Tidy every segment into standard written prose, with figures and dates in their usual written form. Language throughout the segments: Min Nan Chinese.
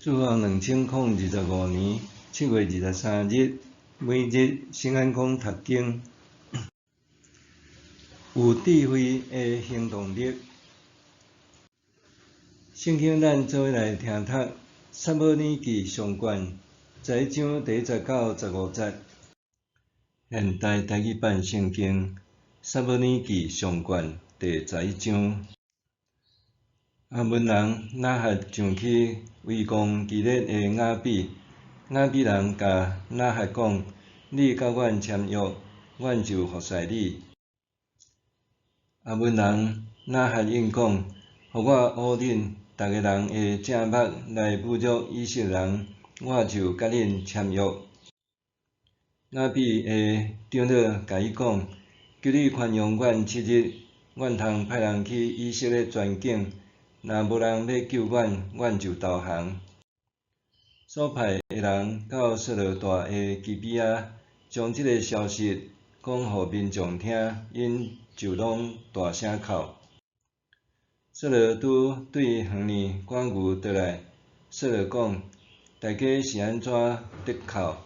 主後2025年7月23日，每日聖安講讀經，有智慧的行動力。聖經咱做伙來聽讀《撒母耳記上卷》11章第1節到15節。現代台語版聖經《撒母耳記上卷》第11章。亞捫人拿轄上去圍攻基列的雅比，雅比人共拿轄講：你佮阮簽約，阮就服侍你。亞捫人拿轄應講：予我挖恁逐个人的正目來侮辱以色列人，我就佮恁簽約。雅比的長老共伊講：求你寬容阮7日，阮通派人去以色列全境，若無人欲救阮，阮就投降。所派的人到掃羅蹛的基比亞，將這个消息講予民眾聽，𪜶就攏大聲哭。掃羅拄對園裡趕牛倒來，掃羅講：大家是按怎得哭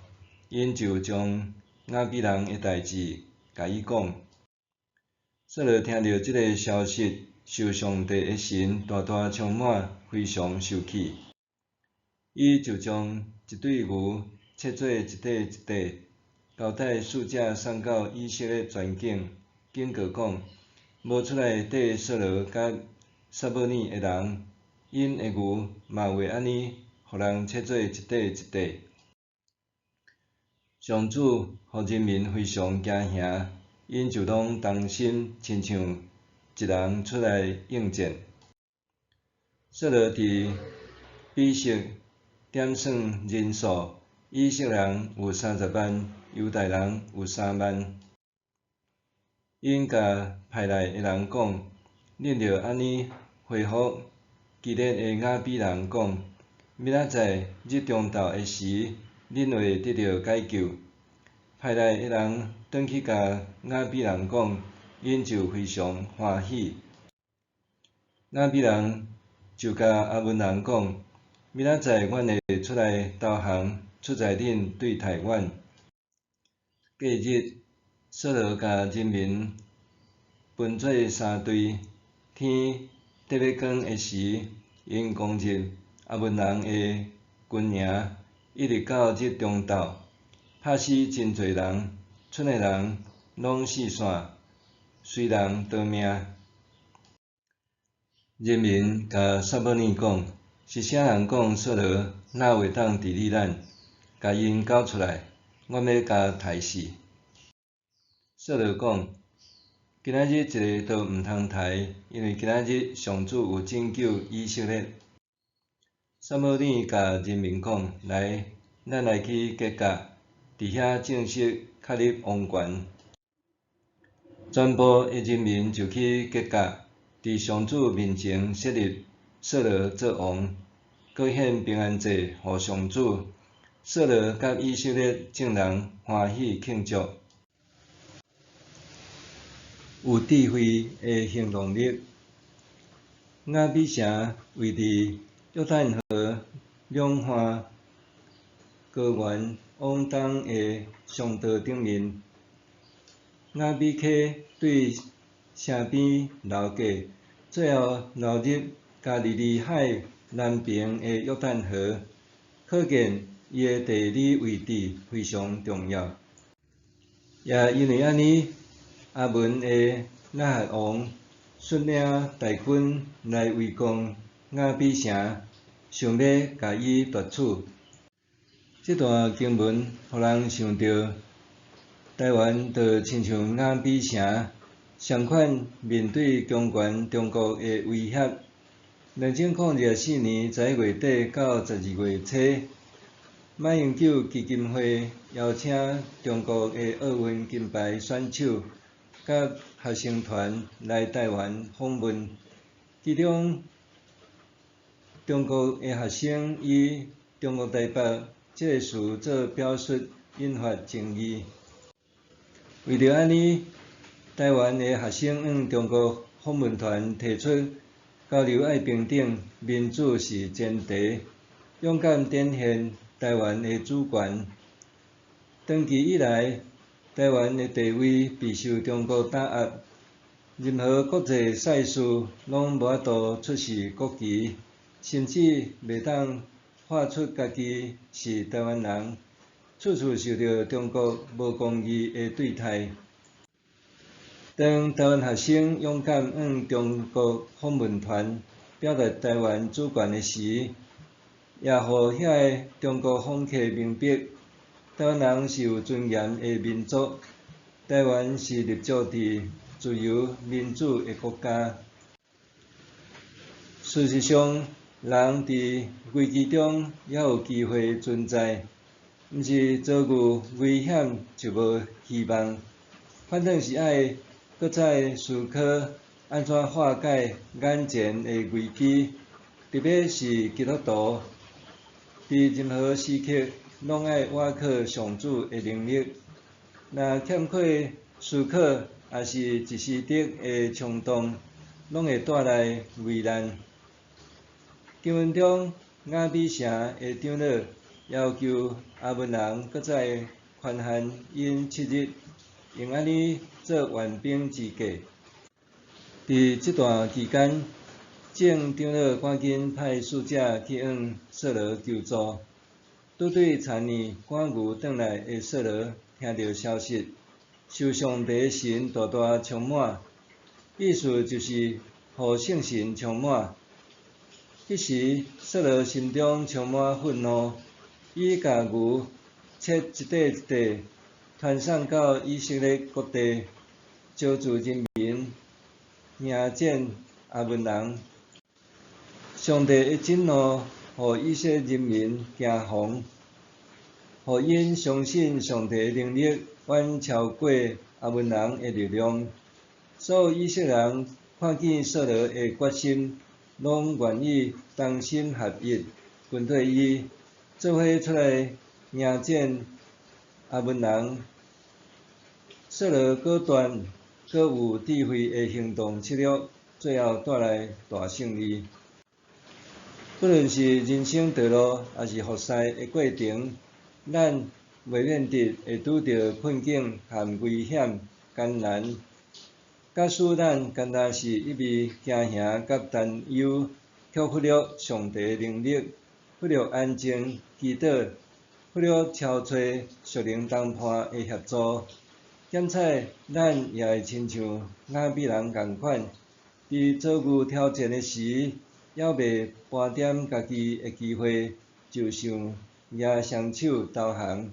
？𪜶就將雅比人的代誌共伊講。掃羅聽著這个消息，受上帝的神大大充滿，非常受氣。伊就將一隊牛切做一塊一塊，交代使者送到以色列全境，警告講：無出來綴掃羅佮撒母耳的人，𪜶的牛嘛會按呢，予人切做一塊一塊。上主予人民非常驚嚇，𪜶就攏同心，親像一人出來應戰。掃羅佇比色點算人數，以色列人有30萬，猶大人有3萬。𪜶共派來的人講：恁著按呢回覆基列的雅比人講：明仔載日中晝的時，恁會得著解救。派來的人轉去共雅比人講，𪜶就非常歡喜。雅比人就共亞捫人講：明仔載阮會出來投降，出在恁對待阮。隔日，掃羅共人民分做三隊，天得欲光的時，𪜶攻入亞捫人的軍營，一直到日中晝，拍死真濟人，賰的人攏四散，隨人逃命。人民共撒母耳講：是啥人講掃羅哪會當治理咱？共𪜶交出來，阮欲共刣死。掃羅講：今仔日一个都毋通刣，因為今仔日上主有拯救以色列。撒母耳共人民講：來，咱來去吉甲，佇遐正式確立王權。全部的人民就去吉甲，佇上主面前設立掃羅做王，閣獻平安祭予上主。掃羅佮以色列眾人歡喜慶祝。有智慧的行動力。雅比城位佇約旦河兩岸高原往東的商道頂面。雅比溪對城邊流過，最後流入加利利海南爿的約旦河，可見伊的地理位置非常重要。也因為按呢，亞捫的拿轄王率領大軍來圍攻雅比城，想欲共伊奪取。這段經文予人想著，台灣就親像雅比城，相款面對強權中國的威脅。2024年11月底到12月初，馬英九基金會邀請中國的奧運金牌選手佮學生團來台灣訪問，其中中國的學生以中國台北這个詞做表述，引發爭議。為著按呢，台灣的學生向中國訪問團提出交流愛平等、民主是前提。勇敢展現臺灣的主權。長期以來，臺灣的地位備受中國打壓，任何國際賽事攏無法度出示國旗，甚至袂當喊出家己是臺灣人，處處受著中國無公義的對待。當臺灣學生勇敢向中國訪問團表達臺灣主權的時，也予遐个中國訪客明白，臺灣人是有尊嚴的民族，臺灣是立足佇自由民主的國家。事實上，人佇危機中猶有機會存在，毋是遭遇危險就無希望，反轉是愛閣再思考按怎化解眼前的危機，特別是基督徒，佇任何時刻攏愛倚靠上主的能力。若欠缺思考，抑是一時的衝動，攏會帶來危難。經文中，雅比城的長老要求亞捫人閣再寬限𪜶7日，用按呢做援兵之計。佇這段期間，眾長老趕緊派使者去向掃羅求助。拄對田裡趕牛轉來的掃羅聽著消息，受上帝神大大充滿，意思就是予聖神充滿。彼時，掃羅心中充滿憤怒，伊共牛切一塊一塊，傳送到以色列各地，招聚人民迎戰亞捫人。上帝的震怒，予以色列人民驚惶，予𪜶相信上帝的能力遠超過亞捫人的力量。所有以色列人看見掃羅的決心，攏願意同心合意跟綴伊，做伙出來迎戰亞捫人。掃羅果斷、閣有智慧的行動策略，最後帶來大勝利。不論是人生道路，抑是服侍的過程，咱袂免得會拄著困境和危險艱難。假使咱干焦是一味驚嚇佮擔憂，卻忽略上帝能力，忽略安靜祈禱，忽略敲揣屬靈同伴的協助，檢採咱也會親像雅比人仝款，佇遭遇挑戰的時，猶未盤點家己的機會，就想舉雙手投降。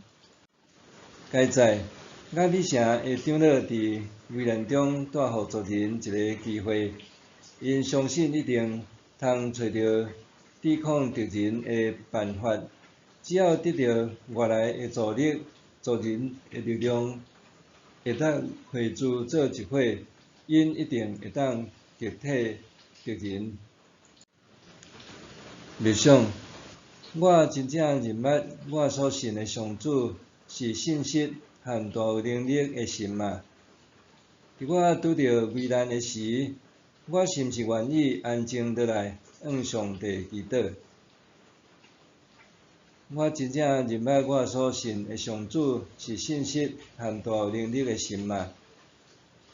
佳哉，雅比城的長老佇危難中帶予族人一个機會，𪜶相信一定通揣著對抗敵人的辦法，只要得著外來的助力，族人的力量會當匯聚做一伙，𪜶一定會當擊退敵人。默想，我真正認捌我所信的上主是信實和大有能力的神嗎？佇我拄著危難的時，我是毋是願意安靜落來向上帝祈禱？我真正認捌我所信的上主是信實和大有能力的神嗎？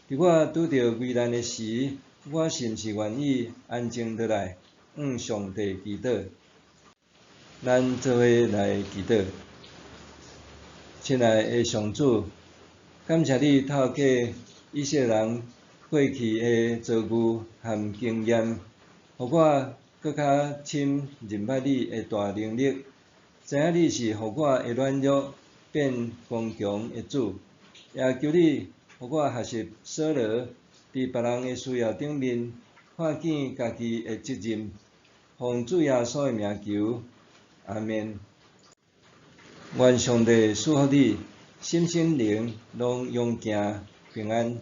佇我拄著危難的時，我是毋是願意安靜落來向上帝祈禱？咱做伙來祈禱。親愛的上主，感謝你透過以色列人過去的遭遇和經驗，予我閣較深認捌你的大能力，知影你是予我的軟弱變剛強的主，也求你予我學習掃羅佇別人的需要頂面看見家己的責任。奉主耶穌的名求，阿們。願上帝賜福你，身心靈攏勇健平安。